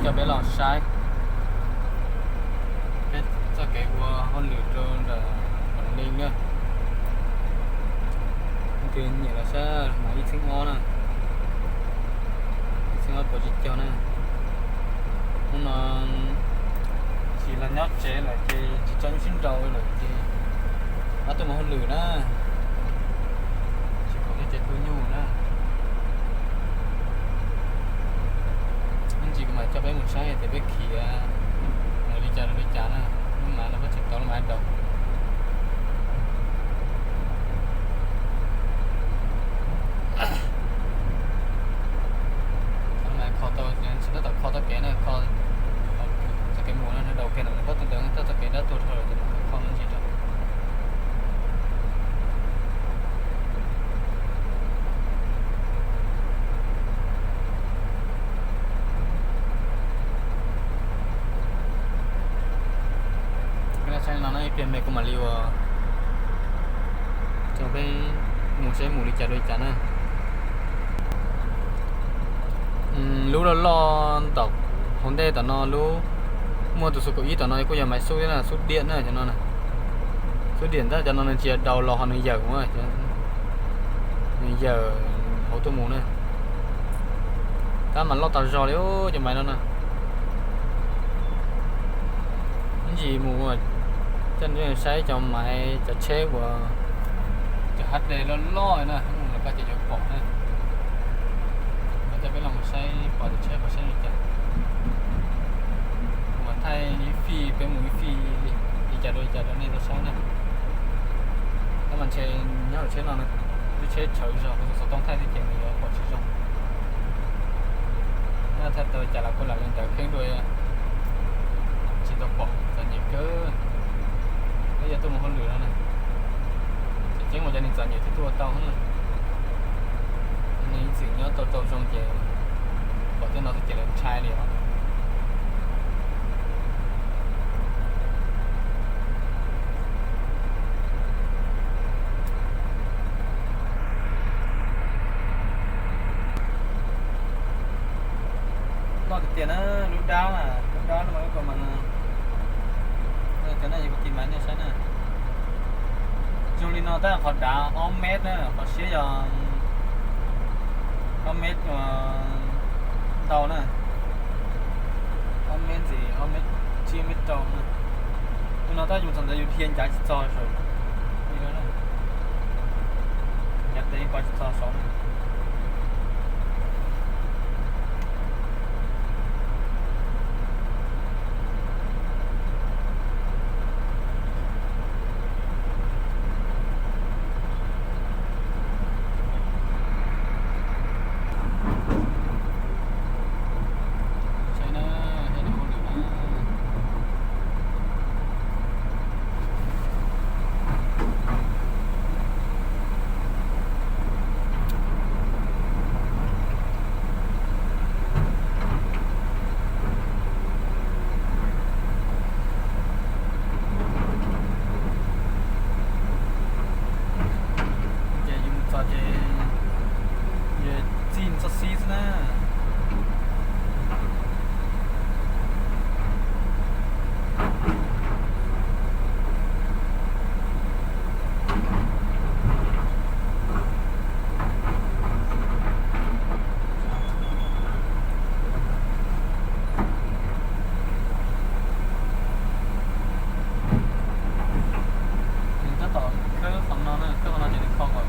Coj peb los saib peb txoj kev ua hauj lwm rau ntawm Pam Leej na. Leej twg nyiam los saib mas ib txhiab ob na, ib txhiab ob puas tsib caug na. Hnub no tsis los nyob tsev lawm ces tsis tso nyuj sib nraus lawm ces pab tuaj mus hauj lwm na, tsis pom tej tsev tu nyuj na. Ib ntsis kuv mam coj peb mus saib tias peb khiav mus li cas rau li cas na. Lub mav no peb tseem tau lub mav daus. Kho tau, tsis tab tom kho txoj kev na, kho txoj kev mus no daus kiag ntawm pob tw ntawd, txoj kev dab tuag dhau lawm ces mam kho me ntsis rau. Peb saib no na, ib pliag me kuv mam li ua, coj peb mus saib mus li cas rau li cas na. Lub loj loj tom hauv ntej tom no, lub muaj tus xus kaum ib tom no kuj yog maiv xub thiab na, xub diam na cov no. Xub diam tab cov no nws tsis yog daus los ho nws yawm, nws yawm hauv tuaj mus na. Tab mas loj tas zog li cov maiv no na. Ib ntsis mus coj nej saib cov maiv cov tsheb uas cov H D loj loj na, mus los koj ces yuav pom na. Los coj peb los mus saib pom cov tsheb pom saib li cas. Kuv mam thaij ib fij, peb mus ib fij li cas rau li cas rau nej tau saib na. Tab mas ntshe nyob hauv tsheb no, lub tsheb tshawv zog, kuv tus xov tooj thaij xwb ces nws yuav pom tsis zoo. Nyob thaij tau li cas los kuj lam li ntawd kheeb dua, tsis tau pom, txom nyem kawg. Peb yuav tuaj mus hauj lwm no na, tseem ceeb ua cov neeg txom nyem thiaj tuaj ua tau na. Neeg ib txwm nyob tau tau zoo ces pom tej no xwb ces lawv ntshai li os. Loj tiag tiag na, lub dab, lub dab no mas lub ko mas, cov no yog kuv tis maiv nej saib na. Zoo li no tab qhov dav ob mev na, qhov siab yog ob mev ntau na, ob mev ntxiv, ob mev tsib, ob mev rau na. Tus no tab yus thaum ntawd yus dhia ncav tsis txog saum, ncav tes yeej kov tsis txog saud na. Ces yus mus txog ces yus txij mus txoj xib xwb na. Nws tab tom khawb qhov no na, khawb qhov no ces nws kho kom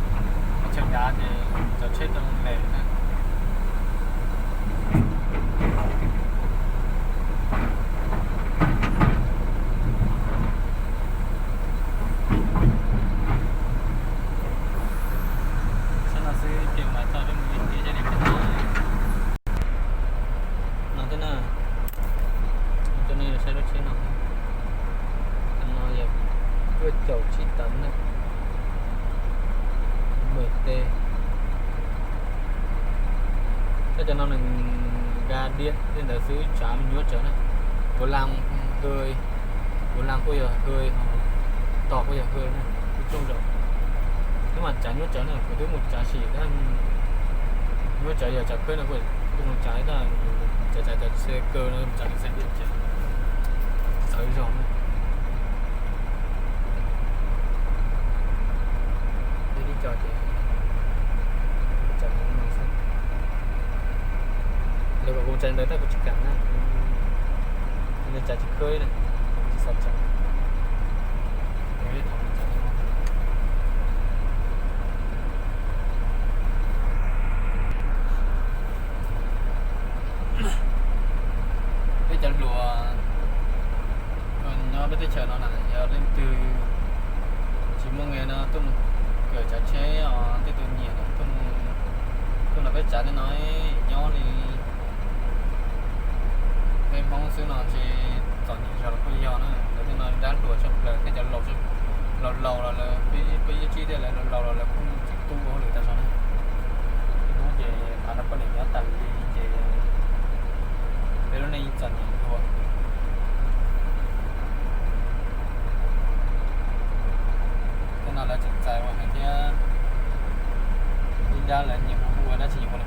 qhov chaw dav ces cov tsheb tau lem na. Saib no xwb ces mas tau peb mus ib pliag li cas no thiab na. Coj nej saib lub tsheb no, no yog cuaj caum tsib tawv na, mười T. Tab cov no nws nka diam li ntawd xwb, tsav me nyuaj tsawv na. Kuv la, kuv la kuj yog hwj, tos kuj yog hwj na, kuj tsooj zaum. Tab mas tsav nyuaj tsawv na, kuv twb mus tsav sim tab, nyuaj tsawv yog tsav khawb no kuj tsooj tsav tab. Cov tsav cov txhia kawg no tsav li xees tiag ces txawv zog na. Tib co ces tsav li no xwb. Lawv kom kuv tsav ntawd tab kuv tsis kam na. Lawv tsav tsis khwb na, kuv tsis xav tsav. Kuv ib thaum tsav li no. Peb cov hluas nyob peb teb chaws no na, yog leej twg tsis muaj nqi no tuaj mus kawm tsav tsheb os, tej tus nyiam tuaj mus, tuaj nrog peb tsav tej no, nyob li peb Hmoob xwb no ntshe txom nyem zog los kuj yog na. Lawv tej no dab hluas tshaj plaws, thiab cov laus laus los lawv, peb yeej tsis tias lawv laus laus los lawv kuj tsis tu ua hauj lwm tag zog na. Peb Hmoob ces phav rau poj niam nyob tas li ces peb lub neej yeej txom nyem dua. Tej no lawv tseem txais ua heev thiab, ib dab lawv nyiam hu hu ua dab tsi nyiam hu li